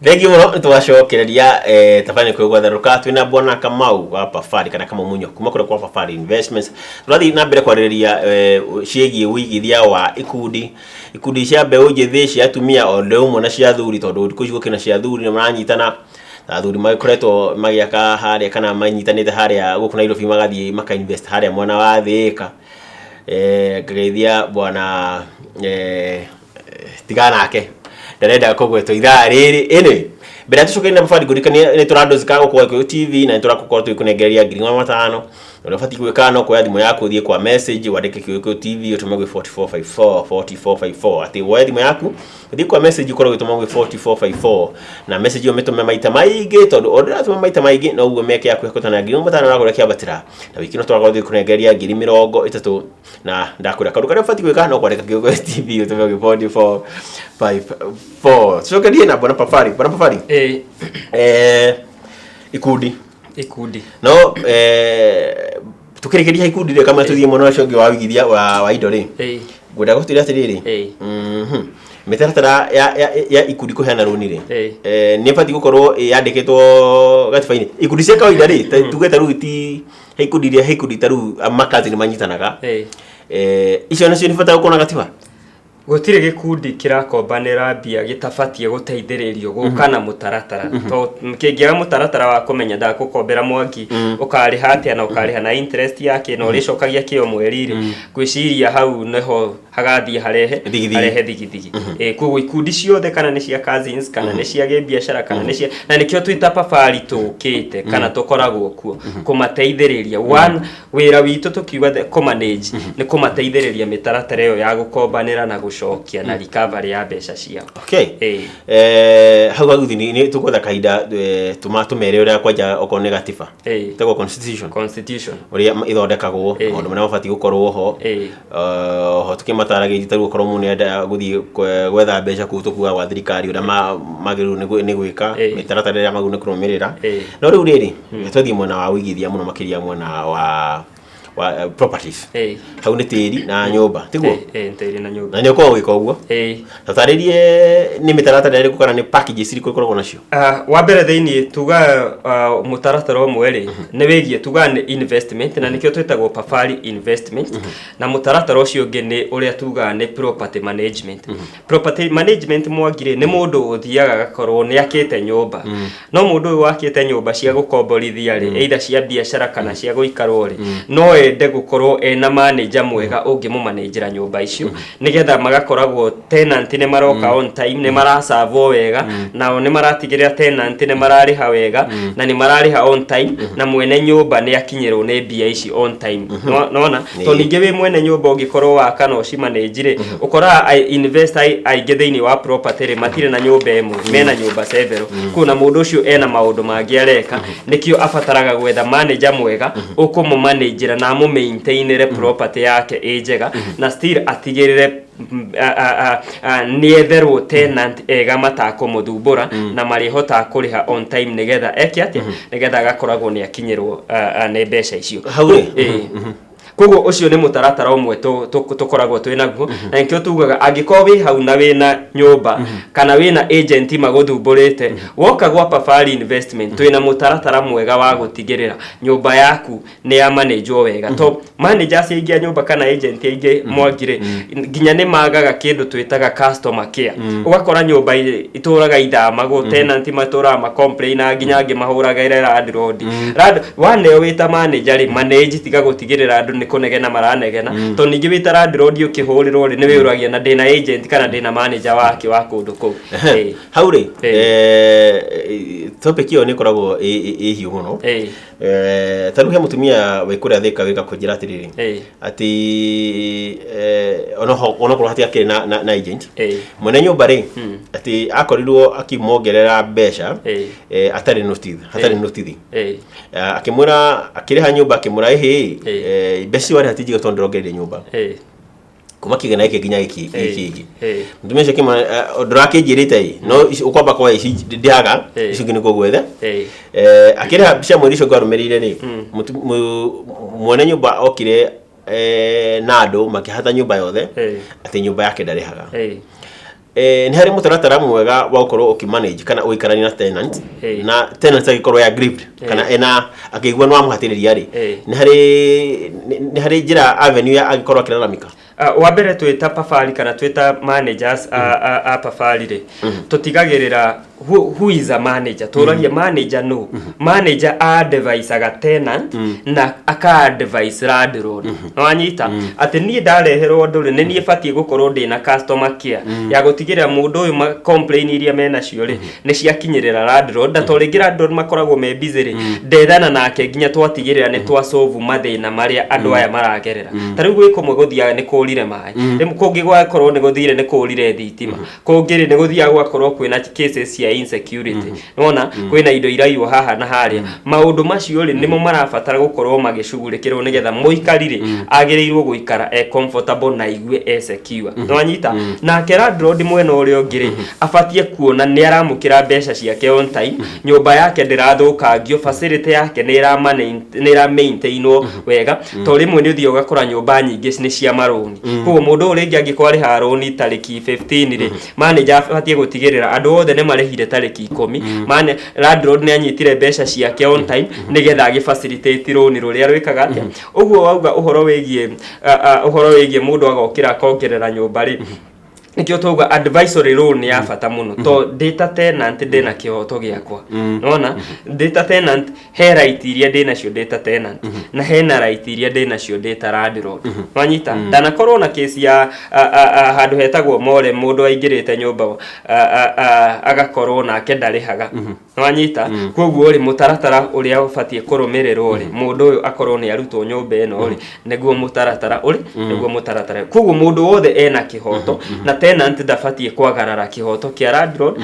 Thengiũ mũno nĩ twacokereria tabarĩra kwĩ gwatherũka twĩna bwana Kamau wa Pafari kana Kamau Munyo kuma kũrĩa kwa Pafari Investments. Tũrathiĩ na mbere kwarĩrĩria ciĩgiĩ ũigithia wa ikundi, ikundi cia mbeũ njĩthĩ, cia atumia o ũndũ ũmwe na cia athuri, tondũ thikũ ici gũkĩrĩ na cia athuri nĩ maranyitana na athuri magĩkoretwo magĩaka harĩa kana manyitanĩte harĩa gũkũ Nairobi, magathiĩ maka invest harĩa mwena wa Thĩka. Ngageithia bwana tigana nake, ndarenda kũgwetwo ithaa rĩrĩ. Anyway, mbere ya tũcokerie na mabandi, ngũririkanie nĩ tũrandũcika gũkũ Gĩkũyũ TV na nĩ tũrakorwo tũgĩkũnengereria 500,000. Ũrĩa ũbatiĩ gwĩka no kuoya thimũ yaku, ũthiĩ kwa message, wandĩke Gĩkũyũ TV, ũtũme gwĩ 4454 4454, atĩ woe thimũ yaku, ũthiĩ kwa message, ũkorwo ũgĩtũma gwĩ 4454, na message ĩyo mĩtũme maita maingĩ, tondũ o ũrĩa maita maingĩ noguo mĩeke yaku ya kũhotana 500,000 ũragũra kĩambatĩra. Na wiki ĩno tũrakorwo tũgĩkũnengereria 30,000, na ndakwĩra kaũndũ karĩa ũbatiĩ gwĩka no kwandĩka Gĩkũyũ TV, ũtũme gwĩ 4454. Tucokerie na bwana Pafari. Bwana Pafari, ikundi. Ikundi. No tukĩrĩkĩria ikundi rĩ, kamwe tũthiĩ mwena ũcio ũngĩ wa ũigithia wa indo rĩ, ngwenda gũtwĩra atĩrĩrĩ, mĩtaratara ya ikundi kũheana rũni rĩ, nĩ ĩbatiĩ gũkorwo yandĩkĩtwo gatiba-inĩ? Ikundi cia kawaida rĩ, tuge ta rĩu ti he ikundi iria, he ikundi ta rĩu makazi nĩ manyitanaga, icio nacio nĩ bata gũkorwo na gatiba? Gũtirĩ gĩkundi kĩrakombanĩra mbia gĩtabatiĩ gũteithĩrĩrio gũka na mũtaratara, to kĩngĩaga mũtaratara wa kũmenya ndagũkombera Mwangi, ũkarĩha atĩa na ũkarĩha na interest yake na ũrĩcokagia kĩo mweri rĩ, ngwĩciria hau nĩho hagathiĩ harehe thigithigi. Harehe thigithigi. Koguo ikundi ciothe, kana nĩ cia cousins, kana nĩ cia gĩbiacara, kana nĩ cia, na nĩkĩo twĩta Pafari tũkĩte kana tũkoragwo kuo kũmateithĩrĩria. One wĩra witũ tũkiuga kũmanage nĩ kũmateithĩrĩria mĩtaratara ĩyo ya gũkombanĩra na gũcokia na recovery ya mbeca ciao. Hau haguthi nĩ tũkwetha kahinda tũma tũmere ũrĩa kwanja okorwo nĩ gatiba, ĩtagwo constitution. Constitution. Ũrĩa ithondekagwo, maũndũ marĩa mabatiĩ gũkorwo ho. Ho tũkĩmataragĩria, tarĩu okorwo mũndũ nĩenda gũthiĩ gwetha mbeca kũu tũkuaga gwa thirikari, ũrĩa magĩrĩirwo nĩ gwĩka, mĩtaratara ĩrĩa magĩrĩirwo nĩ kũrũmĩrĩra. No rĩu rĩrĩ, twathiĩ mwena wa ũigithia mũno makĩria, mwena wa properties, hau nĩ tĩri na nyũmba, tiguo? Tĩri na nyũmba. Na nĩ ũkoragwo ũgĩka ũguo. Tatarĩrie nĩ mĩtaratara ĩrĩkũ kana nĩ packages irĩkũ ĩkoragwo nacio? Wa mbere thĩiniĩ tuga mũtaratara ũmwe rĩ nĩ wĩgiĩ, tuga nĩ investment, na nĩkĩo twĩtagwo Pafari Investment, na mũtaratara ũcio ũngĩ nĩ ũrĩa tugaga nĩ property management. Property management, Mwangi rĩ, nĩ mũndũ ũthiaga agakorwo nĩ akĩte nyũmba, no mũndũ ũyũ wakĩte nyũmba cia gũkomborithia rĩ, either cia biacara kana cia gũikarwo rĩ, no ende gũkorwo ena manager mwega ũngĩmũmanĩnjĩra nyũmba icio, nĩgetha magakoragwo tenant nĩ maroka on time, nĩ maracavwo wega, nao nĩ maratigĩrĩra tenant nĩ mararĩha wega na nĩ mararĩha on time, na mwene nyũmba nĩ akinyĩrwo nĩ mbia ici on time. Nona to ningĩ wĩ mwene nyũmba ũngĩkorwo waka na ũcimanĩnji rĩ, ũkoraga investor aingĩ thĩinĩ wa property rĩ matirĩ na nyũmba ĩmwe, mena nyũmba several kũu, na mũndũ ũcio ena maũndũ mangĩ areka, nĩkĩo abataraga gwetha manager mwega ũkũmũmanĩnjĩra na amũmaintainĩre property yake ĩ njega, na still atigĩrĩre nĩ etherwo tenant ega matakũmũthumbũra na marĩhotaga kũrĩha on time, nĩgetha eke atĩa, nĩgetha agakoragwo nĩ akinyĩrwo nĩ mbeca icio. Hau rĩ. Koguo ũcio nĩ mũtaratara ũmwe tũkoragwo twĩ naguo, na nĩkĩo tugaga angĩkorwo wĩ hau na wĩna nyũmba kana wĩna agent magũthumbũrĩte, woka gwa Pafari Investment twĩna mũtaratara mwega wa gũtigĩrĩra nyũmba yaku nĩ ya managwo wega, to managers aingĩ a nyũmba kana agent aingĩ, Mwangi rĩ, nginya nĩ magaga kĩndũ twĩtaga customer care. Ũgakora nyũmba itũraga ithamagwo, tenant matũraga macomplaina, nginya angĩ mahũragĩra landlord. Waneo wĩta manager rĩ, manage, tiga gũtigĩrĩra andũ nĩ kũnegena maranegena, to ningĩ wĩta landlord ũkĩhũrĩrwo rĩ, nĩ wĩũragia na ndĩna agent kana ndĩna manager wake wa kũndũ kũu. Hau rĩ, topic ĩyo nĩ ĩkoragwo ĩ hiũ mũno. Ta rĩu he mũtumia wĩ kũrĩa Thĩka wĩka kũnjĩra atĩrĩrĩ, atĩ onokorwo hatiakĩrĩ na agent, mwene nyũmba rĩ, atĩ akorirwo akĩmongerera mbeca atarĩ notice, hatarĩ notice. Akĩmwĩra, akĩrĩha nyũmba, akĩmwĩra, ĩhĩ, mbeca icio warĩha ti njega, tondũ ndĩrongereire nyũmba kuma kĩgĩna gĩkĩ nginya gĩkĩ gĩkĩ gĩkĩ. Mũtumia ũcio akĩmwĩra, ndũrakĩnjĩrĩte ĩ, no ũkwamba kuoya ici ndĩhaga, icio ingĩ nĩguo gwethe. Akĩrĩha cia mweri ũcio ũngĩ warũmĩrĩire rĩ, mwene nyũmba okire na andũ makĩhata nyũmba yothe, atĩ nyũmba yake ndarĩhaga. Nĩ harĩ mũtaratara mwega wa gũkorwo ũkĩmanage kana ũgĩikarania na tenant, na tenant agĩkorwo ya aggrieved kana ena akĩigua nĩ wamũhatĩrĩria rĩ, nĩ harĩ njĩra, avenue ya angĩkorwo akĩlalamika? Wa mbere, twĩta Pafari kana twĩta managers a Pafari rĩ, tũtigagĩrĩra who is a manager. Tũragia manager no manager advisaga tenant na aka advise landlord. Nĩwanyita atĩ niĩ ndareherwo ũndũ rĩ, nĩ niĩ batiĩ gũkorwo ndĩna customer care ya gũtigĩrĩra mũndũ ũyũ complain iria menacio rĩ, nĩ ciakinyĩrĩra landlord. Na to rĩngĩ landlord makoragwo me busy rĩ, ndethana nake nginya twatigĩrĩra nĩ twa solve mathĩna marĩa andũ aya maragerera. Ta rĩu gwĩ kũmwe gũthiaga nĩ kũrire maĩ rĩmwe, kũngĩ gwakorwo nĩ gũthire nĩ kũrire thitima, kũngĩ rĩ, nĩ gũthiaga gũgakorwo kwĩna cases cia insecurity, nĩwona kwĩna indo iraiywo haha na harĩa. Maũndũ macio rĩ, nĩmo marabatara gũkorwo magĩcugurĩkĩrwo nĩgetha mũikari rĩ, agĩrĩirwo gũikara e comfortable na aigue e secure. Nĩwanyita? Nake landlord mwena ũrĩa ũngĩ rĩ, abatie kuona nĩ aramũkĩra mbeca ciake on time, nyũmba yake ndĩrathũkangio, facility yake nĩ ĩra maintainwo wega, to rĩmwe nĩ ũthiaga ũgakora nyũmba nyingĩ nĩ cia marũni. Koguo mũndũ ũyũ rĩngĩ angĩkorwo arĩhaga rũni tarĩki 15 rĩ, manager abatie gũtigĩrĩra andũ othe nĩ marĩhire tarĩki 10. Landlord nĩ anyitire mbeca ciake on time nĩgetha agĩ facilitate rũni rũrĩa rwĩkaga atĩa. Ũguo wauga ũhoro wĩgiĩ mũndũ agokĩra akongerera nyũmba rĩ, nĩkĩo twauga advisory role nĩ ya bata mũno, to ndĩ ta tenant ndĩna kĩhoto gĩakwa. Nona ndĩ ta tenant he right iria ndĩ nacio ndĩ ta tenant, na hena right iria ndĩ nacio ndĩ ta landlord. Wanyita? Ndanakorwo na kesi ya handũ hetagwo More, mũndũ aingĩrĩte nyũmba agakorwo nake ndarĩhaga. Wanyita? Koguo rĩ, mũtaratara ũrĩa ũbatiĩ kũrũmĩrĩrwo rĩ, mũndũ ũyũ akorwo nĩ arutwo nyũmba ĩno rĩ, nĩguo mũtaratara ũrĩ, nĩguo mũtaratara. Koguo mũndũ wothe ena kĩhoto, na tenant ndabatiĩ kwagarara kĩhoto kĩa landlord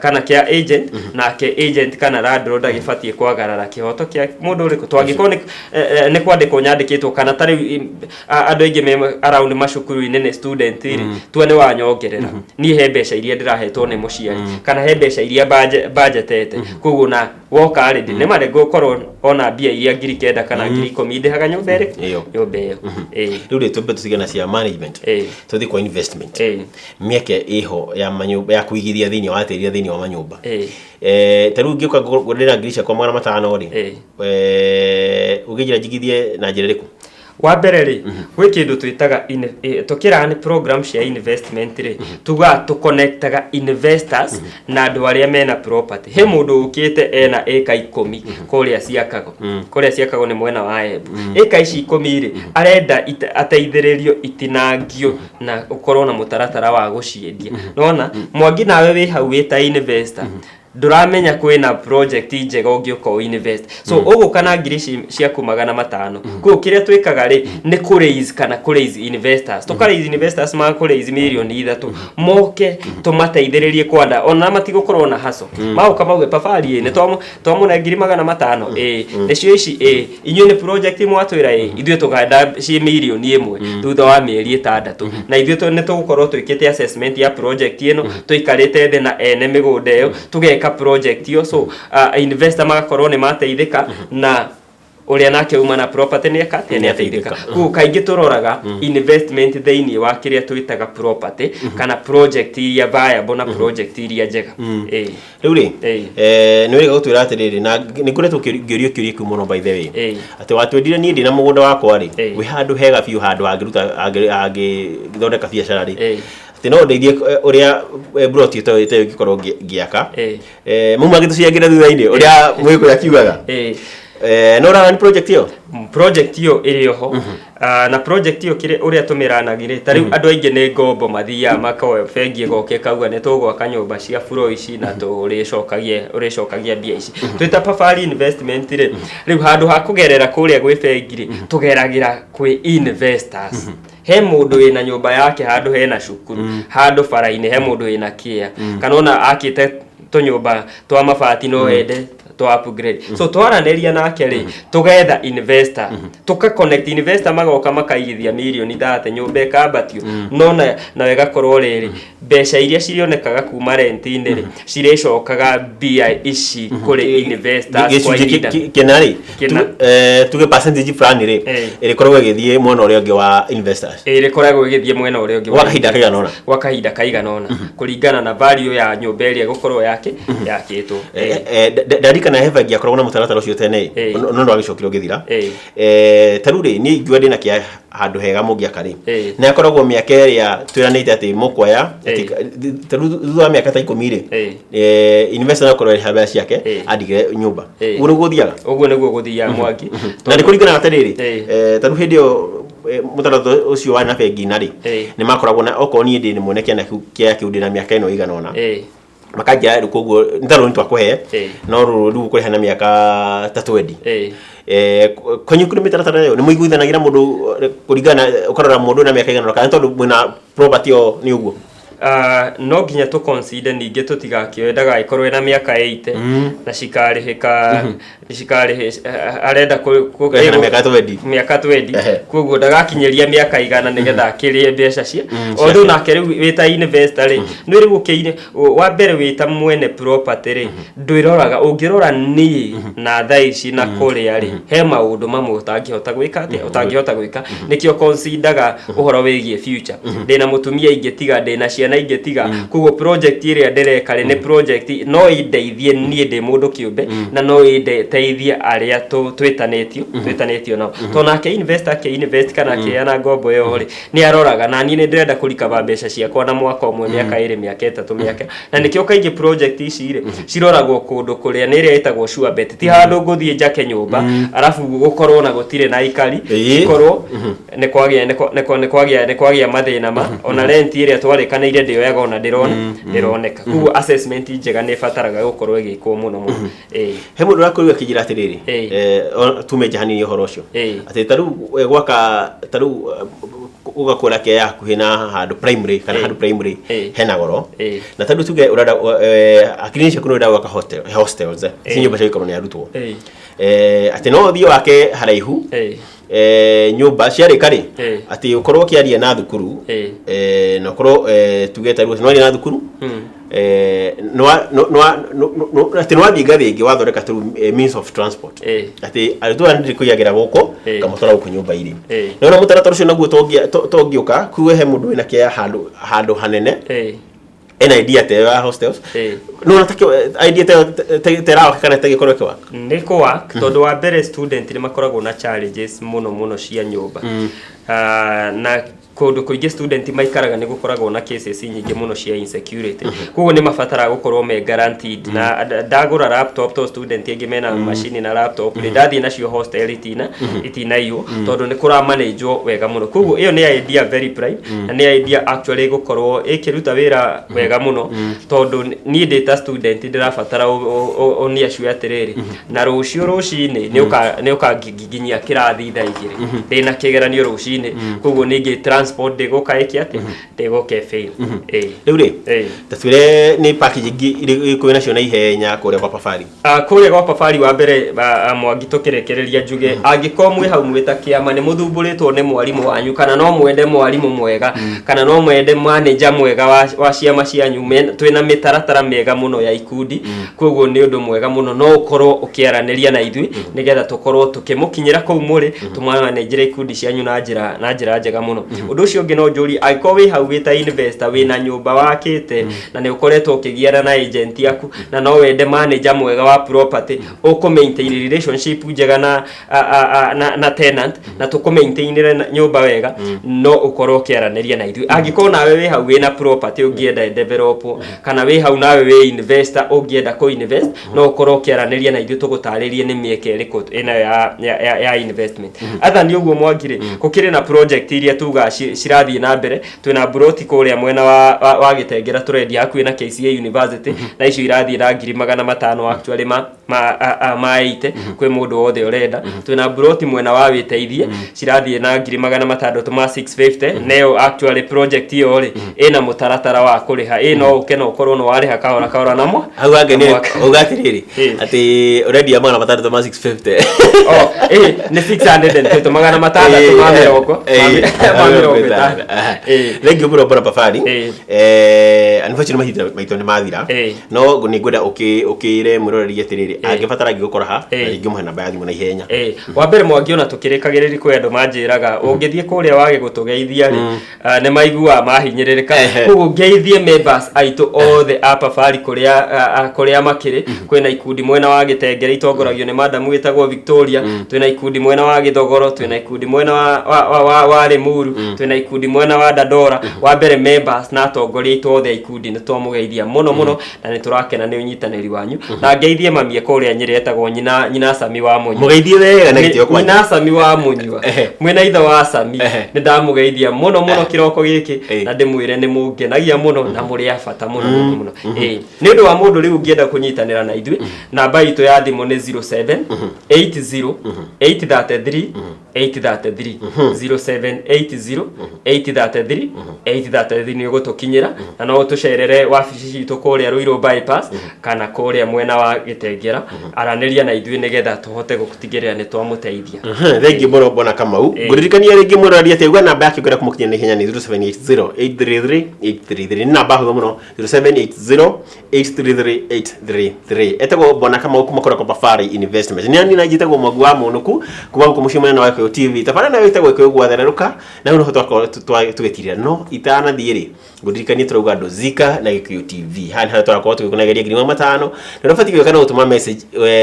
kana kĩa agent, nake agent kana landlord agĩbatiĩ kwagarara kĩhoto kĩa mũndũ ũrĩkũ. Twangĩkorwo nĩ nĩ kwandĩkwo nyandĩkĩtwo, kana ta rĩu andũ aingĩ me around macukuru-inĩ nĩ student rĩ, tua nĩ wanyongerera, niĩ he mbeca iria ndĩrahetwo nĩ mũciari kana he mbeca iria budgetete. Koguo na woka rĩ, nĩ marĩ ngũkorwo ona mbia iria 9,000 kana 10,000 ndĩhaga nyũmba ĩrĩkũ? Ĩyo. Nyũmba ĩyo. Ĩĩ. Rĩu rĩ, twambe tũtige cia management, tũthiĩ kwa investment. Mĩeke ĩho ya manyũmba, ya kũigithia thĩinĩ wa tĩri, thĩinĩ wa manyũmba? Ta rĩu ngĩũka ngũrĩra ngiri ciakwa 500 rĩ, ũngĩnjĩra njigithie na njĩra ĩrĩkũ? Wa mbere rĩ, gwĩ kĩndũ twĩtaga tũkĩraga nĩ program cia investment rĩ, tugaga tũconnectaga investors na andũ arĩa mena property. He mũndũ ũkĩte ena ĩka 10 kũrĩa ciakago, kũrĩa ciakago nĩ mwena wa Embu. Ĩka ici 10 rĩ, arenda ateithĩrĩrio itinangio na ũkorwo na mũtaratara wa gũciendia. Nona Mwangi, nawe wĩ hau wĩ ta investor, ndũramenya kwĩna project njega ũngĩũka ũ invest. So ũgũka na ngiri ici ciaku 500. Koguo kĩrĩa twĩkaga rĩ, nĩ kũ raise kana kũ raise investors, tũka raise investors ma kũ raise 3 mirioni moke tũmateithĩrĩrie kwanda, ona matigũkorwo na haso maũka mauge, "Pafari ĩ nĩ twamũne ngiri 500, ĩ nĩcio ici, ĩ inyuĩ nĩ project mwatwĩra, ĩ ithuĩ tũkenda ci 1 mirioni thutha wa mĩeri 6, na ithuĩ nĩ tũgũkorwo twĩkĩte assessment ya project ĩno, tũikarĩte thĩ na ene mĩgũnda ĩyo, tũgeka project ĩyo." So investor magakorwo nĩ mateithĩka, na ũrĩa nake uma na property nĩ eka atĩa? Nĩ ateithĩka. Koguo kaingĩ tũroraga investment thĩinĩ wa kĩrĩa twĩtaga property kana project iria viable na project iria njega. Ĩĩ. Rĩu rĩ, nĩ wega gũtwĩra atĩrĩrĩ, na nĩ ngoretwo ngĩũrio kĩũria kĩu mũno, by the way, atĩ watwendire niĩ ndĩna mũgũnda wakwa rĩ, wĩ handũ hega biũ, handũ hangĩruta hangĩthondeka biacara rĩ, atĩ no ndeithie ũrĩa plot ĩto ĩyo ĩngĩkorwo ngĩaka. Mau mangĩtũciangĩra thutha-inĩ ũrĩa Mũgĩkũyũ akiugaga. No ũrarani project ĩyo? Project ĩyo ĩrĩ oho. Na project ĩyo kĩrĩa ũrĩa tũmĩranagi rĩ, ta rĩu andũ aingĩ nĩ ngombo mathiaga makoya bengi, ĩgoka ĩkauga nĩ tũgwaka nyũmba cia floor ici na tũrĩcokagia ũrĩcokagia mbia ici. Twĩta Pafari Investment rĩ, rĩu handũ ha kũgerera kũrĩa gwĩ bengi rĩ, tũgeragĩra kwĩ investors. He mũndũ wĩna nyũmba yake handũ hena cukuru, handũ bara-inĩ, he mũndũ wĩna kĩa, kana ona akĩte tũnyũmba twa mabati no ende. Tũ upgrade. So twaranĩria nake rĩ, tũgetha investor, tũka connect investor, magoka makaigithia mirioni 30, nyũmba ĩkambatio, no na ĩgakorwo rĩrĩ, mbeca iria cirĩonekaga kuma rent-inĩ rĩ, cirĩcokaga mbia ici kũrĩ investors kwa Gĩcunjĩ ihinda kĩna rĩ, Kĩna. Tuge percentage fulani rĩ, ĩrĩkoragwo ĩgĩthiĩ mwena ũrĩa ũngĩ wa investors. Ĩrĩkoragwo ĩgĩthiĩ mwena ũrĩa ũngĩ wa Gwa kahinda kaigana ũna. Gwa kahinda kaigana ũna, kũringana na value ya nyũmba ĩrĩa ĩgũkorwo yakĩtwo. Ndarikana he bengi yakoragwo na mũtaratara ũcio tene, no ndwagĩcokire ũgĩthira. Ta rĩu rĩ, niĩ ingiuga ndĩna kĩa handũ hega mũngĩaka rĩ, na ĩkoragwo mĩaka ĩrĩa twĩranĩte atĩ mũkuoya, ta rĩu thutha wa mĩaka ta 10 rĩ, investor no akorwo arĩha mbeca ciake, andigĩre nyũmba. Ũguo nĩguo gũthiaga. Ũguo nĩguo gũthiaga, Mwangi. Na nĩ kũringana atĩrĩrĩ, ta rĩu hĩndĩ ĩyo mũtaratara ũcio warĩ na bengi na rĩ, nĩ makoragwo na okorwo niĩ ndĩ mwene kĩana kĩu kĩa kĩu, ndĩ na mĩaka ĩno ĩigana ũna, makanjĩra rĩu koguo nĩ ta rũni twakũhe, no rũrũ rĩu ũkũrĩha na mĩaka ta 20. Kwanyu kũrĩ mĩtaratara ĩyo, nĩ mũiguithanagia na mũndũ kũringana na ũkarora mũndũ na mĩaka ĩigana ũna, kana tondũ mwĩna property ĩyo nĩ ũguo? No nginya tũ consider ningĩ tũtigakĩoe ndagagĩkorwo ena mĩaka 80 na cikarĩhĩka cikarĩhĩ arenda Kũrĩha na mĩaka 20. Mĩaka 20. Koguo ndagakinyĩria mĩaka 100 nĩgetha akĩrĩe mbeca cia although nake rĩu wĩta investor rĩ, nĩ rĩu ũkĩine wa mbere wĩta mwene property rĩ, ndwĩroraga ũngĩrora niĩ na thaa ici na kũrĩa rĩ, he maũndũ mamwe ũtangĩhota gwĩka atĩa, ũtangĩhota gwĩka. Nĩkĩo consideraga ũhoro wĩgiĩ future, ndĩna mũtumia ingĩtiga, ndĩna ciana ingĩtiga. Koguo project ĩrĩa ndĩreka rĩ, nĩ project no ĩndeithie niĩ ndĩ mũndũ kĩũmbe na no ĩndeithie arĩa twĩtanĩtio nao, tondũ nake investor akĩ invest kana akĩheana ngombo ĩyo rĩ, nĩ aroraga na niĩ nĩ ndĩrenda kũrikaba mbeca ciakwa na mwaka ũmwe, mĩaka 2, mĩaka 3, mĩaka. Na nĩkĩo kaingĩ project ici rĩ, ciroragwo kũndũ kũrĩa nĩ ĩrĩa ĩtagwo sure bet, ti handũ ngũthiĩ njake nyũmba arabu gũkorwo na gũtirĩ na aikari, korwo nĩ kwagĩa nĩ kwagĩa mathĩna ma ona rent ĩrĩa twarĩkanĩire ndĩoyaga ona ndĩroneka. Koguo assessment njega nĩ ĩbataraga gũkorwo ĩgĩkwo mũno mũno. He mũndũ ũrakorirwo akĩnjĩra atĩrĩrĩ, tume nja hanini ũhoro ũcio, atĩ ta rĩu gwaka, ta rĩu ũgakũra kĩa hakuhĩ na handũ primary kana handũ primary hena goro, na ta rĩu tuge ũrenda hakiri-inĩ ciaku nĩ ũrenda gwaka hostels, ci nyũmba cia gũikarwo nĩ arutwo, atĩ no ũthiĩ wake haraihu, nyũmba ciarĩka rĩ, atĩ ũkorwo ũkĩaria na thukuru, na ũkorwo tuge ta rĩu nĩ waria na thukuru, atĩ nĩ wathiĩ ngathĩ ĩngĩ wathondeka tu means of transport, atĩ arutwo aya nĩ kũiyagĩra gũkũ, ngamũtwara gũkũ nyũmba irĩ. Nĩwona mũtaratara ũcio naguo tongĩũka kuge he mũndũ wĩna kĩa handũ hanene, ena idea ta ĩyo ya hostels, nĩwona ta idea ta ĩyo ta ĩrawaka kana ta ĩgĩkorwo ĩkĩwaka? Nĩ kũwork, tondũ wa mbere student nĩ makoragwo na challenges mũno mũno cia nyũmba. Ah, na kũndũ kũingĩ student maikaraga nĩ gũkoragwo na cases nyingĩ mũno cia insecurity, koguo nĩ mabataraga gũkorwo me guaranteed na ndagũra laptop, to student angĩ mena macini na laptop rĩ, ndathiĩ nacio hostel itinaiywo tondũ nĩ kũramanĩjwo wega mũno. Koguo ĩyo nĩ idea very prime na nĩ idea actually ĩgũkorwo ĩkĩruta wĩra wega mũno, tondũ niĩ ndĩ ta student ndĩrabatara ũniaciwe atĩrĩrĩ, na rũciũ rũcinĩ nĩ ũkanginyia kĩrathi thaa 2, ndĩna kĩgeranio rũcinĩ, koguo ningĩ transport ndĩgũka ĩke atĩ ndĩgũka fail. Rĩu rĩ, ta twĩre nĩ package ingĩ irĩkũ nacio na ihenya kũrĩa kwa Pafari? Ah, kũrĩa gwa Pafari, wa mbere Mwangi, tũkĩrekereria njuge angĩkorwo mwĩ hau mwĩ ta kĩama nĩ mũthumbũrĩtwo nĩ mwarimũ wanyu, kana no mwende mwarimũ mwega, kana no mwende manager mwega wa ciama cianyu, twĩna mĩtaratara mĩega mũno ya ikundi. Koguo nĩ ũndũ mwega mũno no ũkorwo ũkĩaranĩria na ithuĩ nĩgetha tũkorwo tũkĩmũkinyĩra kũu mũrĩ, tũmanenjere ikundi cianyu na njĩra njega mũno. Ũndũ ũcio ũngĩ no njũrie, angĩkorwo wĩ hau wĩ ta investor, wĩna nyũmba wakĩte na nĩ ũkoretwo ũkĩgiana na agent yaku na no wende manager mwega wa property ũkũ maintain relationship njega na, a, a, a, na, na tenant na tũkũ maintainĩre nyũmba wega, no ũkorwo ũkĩaranĩria na ithuĩ. Angĩkorwo nawe wĩ hau wĩna property ũngĩenda develop, kana wĩ hau nawe wĩ investor ũngĩenda kũ invest, no ũkorwo ũkĩaranĩria na ithuĩ tũgũtarĩrie nĩ mĩeke ĩrĩkũ ĩnayo ya investment. Atha nĩ ũguo, Mwangi rĩ, gũkĩrĩ na project iria tugaga Cirathiĩ na mbere. Twĩna mburoti kũrĩa mwena wa Gĩtengera tũrendia hakuhĩ na KCA University, na icio irathiĩ na 500,000 actually ma 80 kwĩ mũndũ wothe ũrenda. Twĩna mburoti mwena wa Wĩteithie, cirathiĩ na 600,000 ma 650, nayo actually project ĩyo rĩ ĩna mũtaratara wa kũrĩha, ĩ no ũke na ũkorwo nĩ warĩha kahora kahora namo. Hau hangĩ na nĩ mwaka. uga atĩrĩrĩ, atĩ ũrendia 600 ma 650? Oh, nĩ 650, 650. 50. Thank you mũno, bwana Pafari. Unfortunately mahinda maitũ nĩ mathira, no nĩ ngwenda ũkĩre mwĩroreri atĩrĩrĩ, angĩbatara angĩgũkora ha, na rĩngĩ ũmũhe namba ya thimũ na ihenya. Wa mbere, Mwangi, ona tũkĩrĩkagĩrĩria, kwĩ andũ manjĩraga ũngĩthiĩ kũrĩa wage gũtũgeithia rĩ, nĩ maiguaga mahinyĩrĩrĩka. Koguo ngeithie members aitũ othe a Pafari kũrĩa makĩrĩ. Kwĩna ikundi mwena wa Gĩtengere itongoragio nĩ madamu wĩtagwo Victoria, twĩna ikundi mwena wa Gĩthogoro, twĩna ikundi mwena wa Limuru, twĩna ikundi mwena wa Dandora. Wa mbere, members na atongoria aitũ othe a ikundi, nĩ twamũgeithia mũno mũno na nĩ tũrakena nĩ ũnyitanĩri wanyu. Na ngeithie mamie kũrĩa Nyĩrĩ etagwo nyina Sami wa Mũnyua. Mũgeithie wega na gĩtĩo kwanja. Nyina Sami wa Mũnyua, mwĩna ithe wa Sami, nĩ ndamũgeithia mũno mũno kĩroko gĩkĩ, na ndĩmwĩre nĩ mũngenagia mũno na mũrĩ a bata mũno mũno mũno. Nĩ ũndũ wa mũndũ rĩu ũngĩenda kũnyitanĩra na ithuĩ, namba itũ ya thimũ nĩ 07 80 833 833, 0780 833 833. Nĩ ũgũtũkinyĩra na no ũtũcerere wabici citũ kũrĩa Ruiru Bypass kana kũrĩa mwena wa Gĩtengera. Aranĩria na ithuĩ nĩgetha tũhote gũtigĩrĩra nĩ twamũteithia. Thengiũ mũno, bwana Kamau. Ngũririkania rĩngĩ mwĩroreri atĩ uga namba yake ũngĩenda kũmũkinyĩra na ihenya nĩ 0780 833 833. Nĩ namba hũthũ mũno, 0780 833 833. Etagwo bwana Kamau kuma kũrĩa kwa Pafari Investment. Nĩ niĩ njĩtagwo Mwangi wa Mũnũku kuma gũkũ mũciĩ mũnene wa Gĩkũyũ TV. Tabarĩra nayo ĩtagwo Gĩkũyũ gwathererũka, na rĩu noho twakorwo tũgĩtirĩra. No itanathiĩ rĩ, ngũririkanie tũrauga ndũzika na Gĩkũyũ TV. Haha nĩ harĩa tũrakorwo tũgĩkũnengeria 500,000, na ũrĩa ũbatiĩ gwĩka no gũtũma message,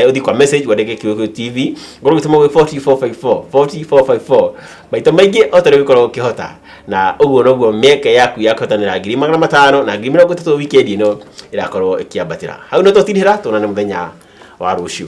ũthiĩ kwa message wandĩke Gĩkũyũ TV, ũkorwo ũgĩtũma gwĩ 40454, 40454 maita maingĩ o ta ũrĩa ũgĩkorwo ũkĩhota, na ũguo noguo mĩeke yaku ya kũhotanĩra 500,000 na 30,000 wikendi ĩno ĩrakorwo ĩkĩambatĩra. Hau no tũtirĩra, tuonane mũthenya wa rũciũ.